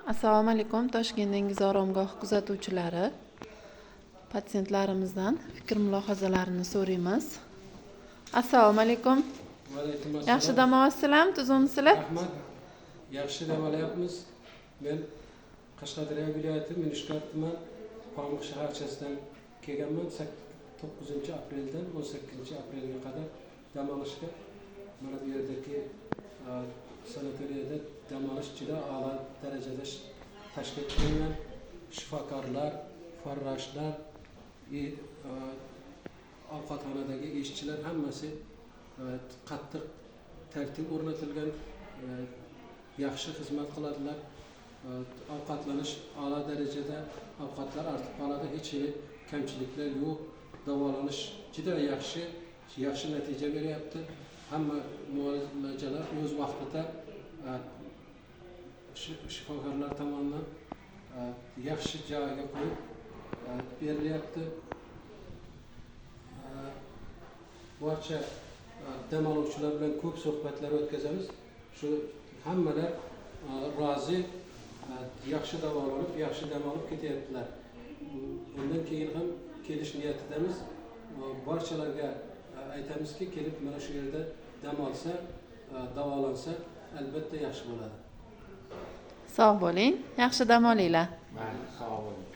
Assalomu alaykum, Toshkent dengiz oromgohi kuzatuvchilari. Patsientlarimizdan fikr mulohazalarini so'raymiz. Assalomu alaykum. Va alaykum assalom. Yaxshi dam olyapsizlarmi, tuzukmisizlar? Rahmat. Yaxshi dam olyapmiz. Men Qashqadaryo viloyati Mirishkor tuman Pamuk shaharchasidan kelganman. 9 apreldan 18 aprelga qadar dam olishga. Mana bu yerdagi sanatoriyada dam olish juda a'lo darajada tashkil qilingan. Shifokorlar, farroshlar, ovqatxonadagi ishchilar hammasi qattiq tartib o'rnatilgan, yaxshi xizmat qiladilar. Ovqatlanish a'lo darajada, ovqatlar ortib qoladi, hech yili kamchiliklar yo'q. Davolanish juda yaxshi, yaxshi natija beryapti. Hamma muolajalar o'z vaqtida shifokorlar tomonidan yaxshi joyiga qo'yib berilyapti. Barcha dam oluvchilar bilan ko'p suhbatlar o'tkazamiz. Shu hammalar rozi, yaxshi davolanib, yaxshi dam olib ketyaptilar. Undan keyin ham kelish niyatidamiz. Barchalarga aytamizki, kelib mana shu yerda dam olsa, davolansa, albatta yaxshi bo'ladi. Sog' bo'ling, yaxshi dam olinglar. Mayli, sog' bo'ling.